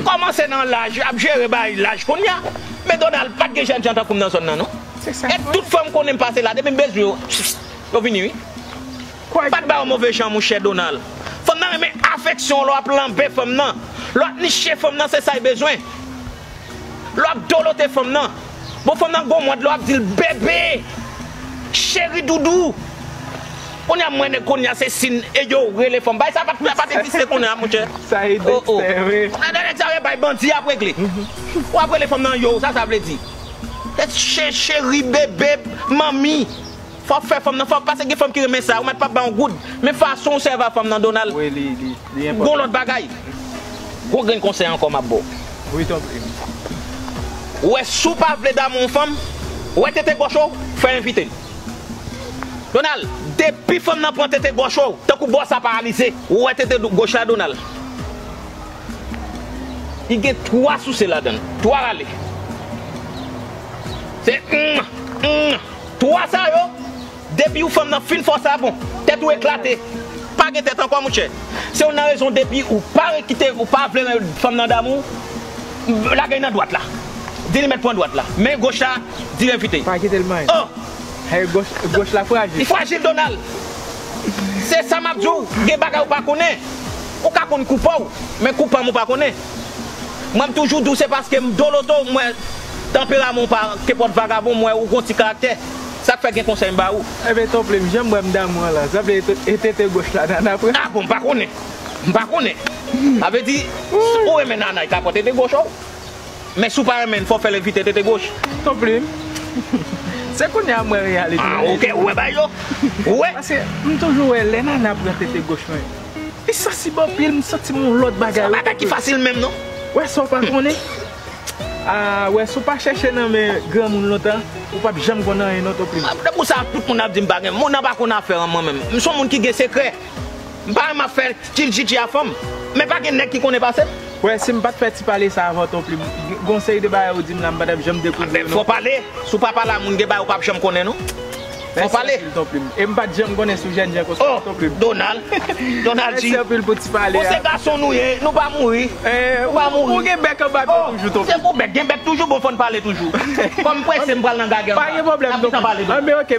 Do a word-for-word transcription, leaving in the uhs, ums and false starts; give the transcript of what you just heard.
Kòmanse nan laj, ap jere bay laj kounye a. Men Donald, pa t gen jènjan tankou m nan zòn nan, non. Se sa. E tout fanm konnen m pase la, depi m bezwen yo, yo vini, wi. Pa t ba yo move jan, monchè Donald. Fanm nan renmen afeksyon, lè w ap lanbe fanm nan. Lè w ap niche fanm nan, se sa l bezwen. Lè w ap dolote fanm nan. Bon, fanm nan gon mòd, lè w ap di l bebe, cheri doudou. Kounye a, mwen, nèg kounye a, se sin e yo rele fanm. Bay sa pa t, pa t egziste kounye a, monchè. Sa e Oh, oh. Dexter, wi. Nèg sa yo bay bandi ap regle. W ap rele fanm nan yo, sa sa vle di? Che-, cheri, bebe, manmi. Fò w fè fanm nan, fò, paske gen fanm ki renmen sa. Ou mèt pa ba yon goud. Men fason w sèvi a fanm nan, Donald. Wi, li, li, li enpòtan. Gon lòt bagay. Gon grenn konsèy ankò m ap ba w. Wi, tanpri. Ou wè, si w pa vle damou yon fanm, ou wè tete gòch ou, fè l envite l. Donald, depi fanm nan pran tete gòch ou, tankou bò sa paralize, ou wè tete goch la, Donald. Li gen twa souse ladan l, twa rale. Se, mm, mm, twa sa yo, depi ou fanm nan fin fè sa, bon, tèt ou eklate. Pa gen tèt ankò, monchè. Se youn nan rezon, depi ou pa kite, ou pa vle fanm nan damou, lage l nan dwat la. Di li mèt pran dwat la. Men goch la, di l envite l. Pa kite l manyen. Oh! Hey, goch, goch la frajil. Li frajil, Donald. Se sa m ap di w, gen bagay ou pa konnen. Ou ka konn kou pa w, men kou pa m ou pa konnen. Mwen, m toujou di w se paske m doloto, m wè tanperaman w pa kenpòt vagabon, m wè ou gon ti karaktè. Sa k fè gen konsèy m ba ou. Enben, tonplim, jan m wè m damou an la, sa vle e, e tete goch la nana pran? Ah bon, m pa konnen. M pa konnen. Sa vle di, si ou renmen nana, li ka pran tete goch ou. Men si w pa renmen l, fò w fè l envite tete goch. Tonplim. Se kounye a m wè reyalite. Ah, ok, ou wè bagay yo. Ou wè? Paske m toujou wè lè nana pran tete goch mwen, li sansib anpil, m santi m yon lòt bagay. Se yon bagay ki fasil menm, non? Wè sa w pa konnen. Ah, wè, si w pa chèche nan men granmoun lontan, ou p ap janm konn anyen non, Tonplim. Ah, depi sa, tout moun ap di m pa gen. Moun nan pa konn afè an mwen menm. M se yon moun ki gen sekrè. M pa renmen ap fè tchiltchitchi a fanm. Men pa gen nèg ki konnen pase m. Wè, si m pa t fè ti pale sa avan, Tonplim, gon seri de bagay ou di m la, m pa t ap janm dekouvri yo non. Fò pale. Si w pa pale a moun, gen bagay ou p ap janm konnen non. Fò pale. Mèsi anpil, Tonplim. E m pa t janm konnen si w jènjan konsa, Tonplim. Oh, Donald. Donald G. Mèsi anpil pou ti pale a. Bon, se gason nou ye, nou pa mouri. Nou pa mouri. Ou gen bèk anba pye toujou, Tonplim. Se pou bèk, gen bèk toujou, bon, fò n pale toujou. Kòm m prese, m pral nan gagè. Pa gen pwoblèm, Tonplim. Anben, ok.